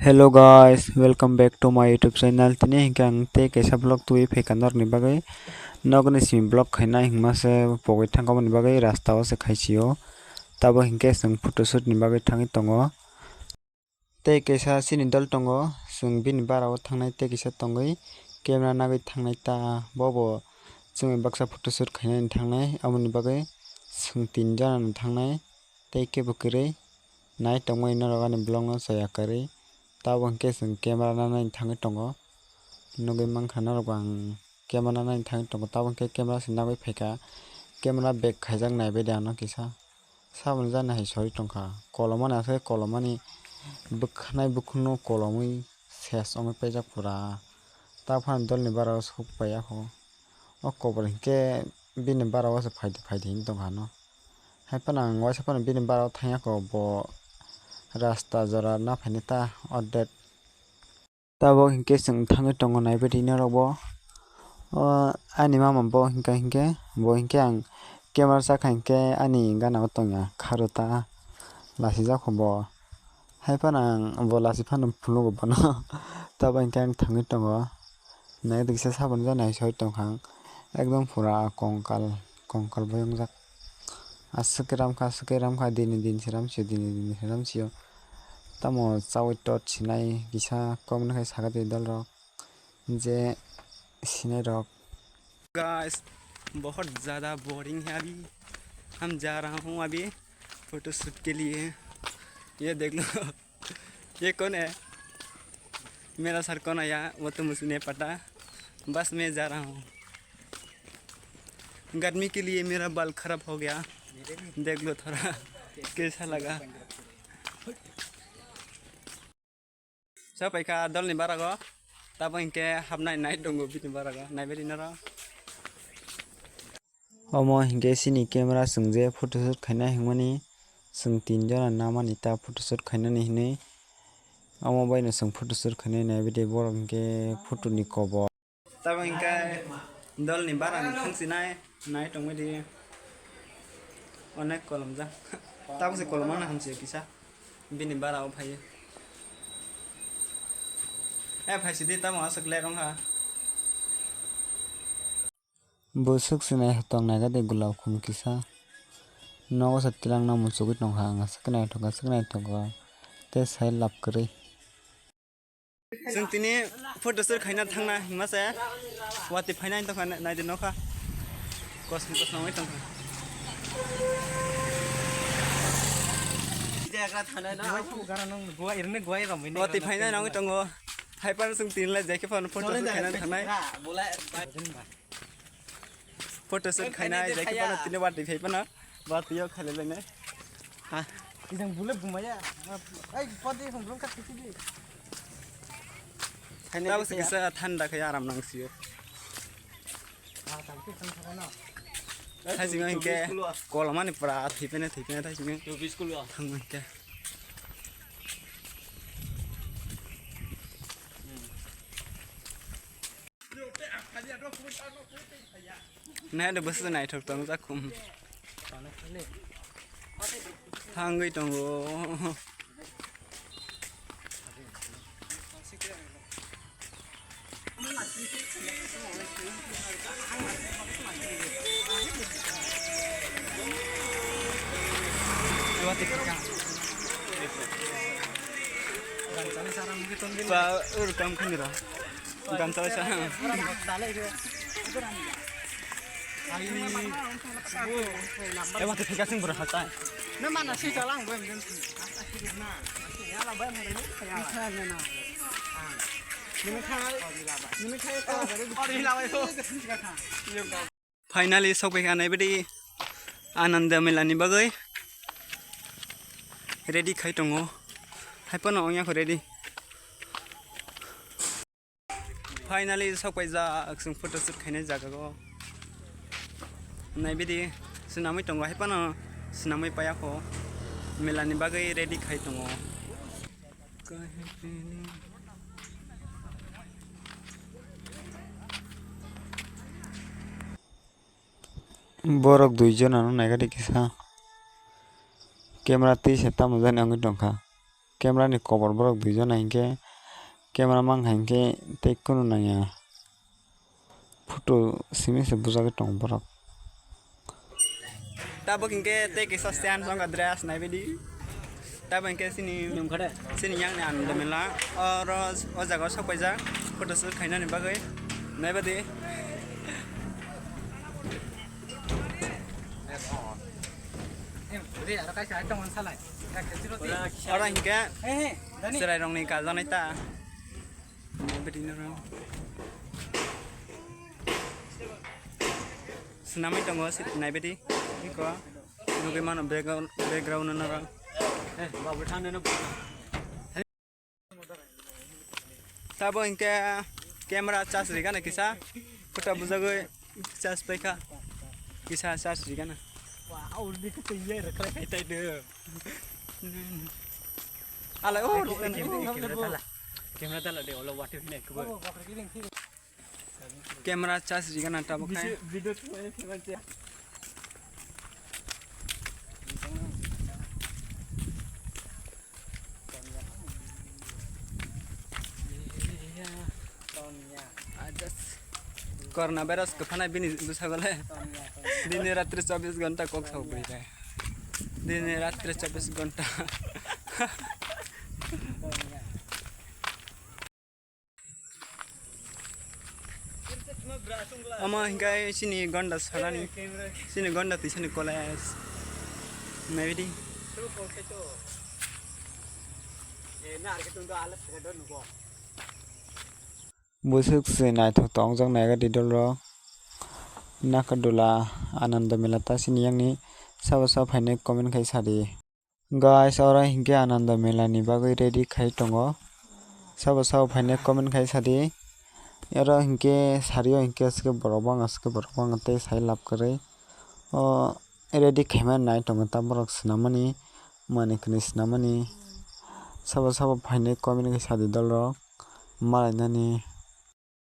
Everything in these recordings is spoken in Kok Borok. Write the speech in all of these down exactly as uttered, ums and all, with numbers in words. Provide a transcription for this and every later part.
Hello guys, welcome back to my YouTube channel. Tini hinkhe ang tei kaisa vlog tubui phaikha norokni bagwi. Nokni simi vlog khaina hingma se pogwi thangkha, aboni bagwi rasta o se khaisio. Tabuk hinkhe chwng photoshoot ni bagwi thangwi tongo. Tei kaisa chini dol tongo, chwng bini bara o thangnai tei kisa tongwi camera nagwi thangnai ta. Bobo chwngwi baksa photoshoot khainani thangnai, aboni bagwi chwng tin jona no thangnai. Tei kebo kwrwi nai tongmani norok ani vlog no chaya kwrwi. Tabuk hinkhe chwng camera nanani thangwi tongo. Nugwi mankha norok bo ang camera nanani thangwi tongo. Tabuk hinkhe camera se nagwi phaikha. Camera back khaijak naibaidi ano kisa. Saboni jani hai sori tongkha. Kolomani aswk kolomani bwkhanai bukhukno kolomwi ses wngwi paijak pura. Taphano dolni bara o sok paiya kho. O kobor hinkhe bini bara o se phaidi phaidi hinwi tongkha ano. Haiphano ang waisa phano bini bara o thangya kho, bo rasta jora na phainai ta ordet. Tabuk hinkhe chwng thangwi tongo naibaidi norok bo. O ani mama bo hinkha hinkhe, bo hinkhe ang camera sakha hinkhe ani gana o tongya kharo ta lasijak kho bo. Haiphano ang bo lasi phano phunukgo bono. Tabuk hinkhe ang thangwi tongo. Naitoksa saboni jani hai soi tongkha ang. Ekdom pura kongkal, kongkal bai wngjak. Aswk khe ramkha, aswk khe ramkha, dini din se ramsio, dini din se ramsio. Tamo chaui tot sinai kisa comment khai sakha twi dolrok je sinai rok. Guys, बहुत ज़्यादा बोरिंग है अभी। हम जा रहा हूँ अभी फोटोशूट के लिए। ये देख लो। ये कौन है? मेरा सर कौन आया, वो तो मुझे नहीं पता। बस मैं जा रहा हूँ। गर्मी के लिए मेरा बाल खराब हो गया। देख लो थोड़ा कैसा लगा। Sa paikha dolni barago, tabuk hinkhe hapnai nai tongo bini barago, naibaidi norok. Omo hinkhe chini camera chwng je photoshoot khaina hwnmani, chwng tin jona namani ta photoshoot khainani hinwi. Omo baino chwng photoshoot khainai naibaidi borok hinkhe photo ni kobor. Tabuk hinkhe dolni bara ni thangsinai nai tongbaidi onek kolomjak. Tabuk se kolomma na hamsi kisa bini bara o phaiwi. E phaisidi tamo aswk lerong ha. Bwswk se nai tong naikha de gulab khum kisa. Nogo se twlangno muchugwi tongkha ang aswk khe naithok aswk khe naithok khe tei sai lab kwrwi. Chwng tini photo shoot khaina thangna hwnma se watwi phaina tongkha naidi nokha. Kosni kosno wngwi tongkha. Watwi phaina nangwi tongo. Hai phano chwng tini lai jai khe phano photo shoot khaina thangnai. Photo shoot khainai, jai khe phano tini watwi phai phano. Watwi o khailai lainai. Ha. Ijang bule bumaya. Ai, podi hum rum ka tiki di. Tabuk se kisa thanda khai aram nang sio. Thaising hinkhe kolomani pura thipene thipene thaising. Thang hinkhe. Nai de bwswk naithok tongjak khum. Thangwi tongo. Ba, ur kam khani ra. Gansa sa. Eba te thika sing bura hata. Na mana si jalang bai mungkin. Ala bai mungkin. Nini khai, nini khai kala gari. Finally sokphaikha naibaidi Ananda Mela ni bagwi ready khai tongo. Hai phano ongya kho ready. Finally sokpaijak chwng photo shoot khainai jaga o. Naibaidi swnamwi tongo, hai phano swnamwi paiya kho. Mela ni bagwi ready khai tongo. Borok dui jonano naikha de kisa. Camera twi se tamo jani wngwi tongkha. camera ni kobor borok duijon hai hinkhe camera mang hai hinkhe tei kunu nangya. Photo simi se bujagwi tongo borok. Tabuk hinkhe tei kisa stand songkha dress naibaidi. Tabuk hinkhe chini, chini yang ni Ananda Mela. Oro o jaga o sok paijak photo shoot khainani bagwi. Naibaidi. Oro hinkhe chwrairokni kaljaknai ta. Naibaidi norok. Swnamwi tongo, si-, naibaidi. Iko nugwi mano background, background no norok. Tabo hinkhe camera charge rigana kisa. Kota bujagwi charge paikha. Kisa charge rigana. Alai, oh, rukna. Camera tala de, olo wati hine kubo. Camera charge rigana tabuk khai. Corona virus kwphanai bini bwsagole. Dini ratri chobbish ghonta kok sok bui khe. Dini ratri chobbish ghonta. Omo hinkhe chini gonda salani, chini gonda tisani college. Naibaidi. Bwswk se naithok tongjak naiga di dolrok. Nakarjula Ananda Mela ta chini yang ni sabo sabo phainai comment khai sadi. Guys, oro hinkhe Ananda Mela ni bagwi ready khai tongo. Sabo sabo phainai comment khai sadi. Oro hinkhe sario hinkhe aswk borok bang aswk borok bang tei sai lab kwrwi. O ready khaima nai tongo ta borok swnamani, manwi kwnwi swnamani. Sabo sabo phainai comment khai sadi dolrok malainani.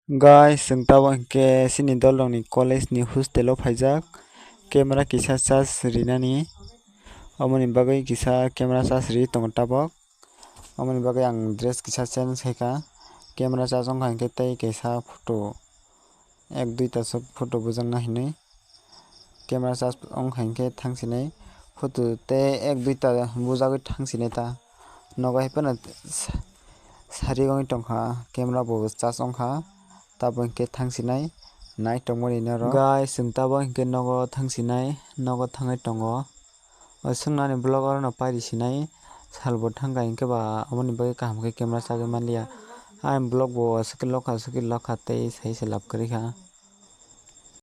Guys, chwng tabuk hinkhe chini dolrokni college ni hostel o phaijak, camera kisa charge rinani, omoni bagwi kisa camera charge ri tongo tabuk, omoni bagwi ang dress kisa change khaikha, camera charge wngkha hinkhe tei kaisa photo ek duita se photo bujakna hinwi. Camera charge wngkha hinkhe thangsinai photo tei ek duita bujagwi thangsinai ta. Nogo hai phano sa-, sari wngwi tongkha, camera bo charge wngkha, tabuk hinkhe thangsinai nai tongmani norok. Guys, chwng tabuk hinkhe nogo thangsinai, nogo thangwi tongo. O swngnani vlog orono pairi sinai, salbo thangkha hinkhe ba aboni bagwi kaham khe camera chagwi manliya. Ayang vlog bo aswk khe lokha, aswk khe lokha tei sai se lab kwrwikha.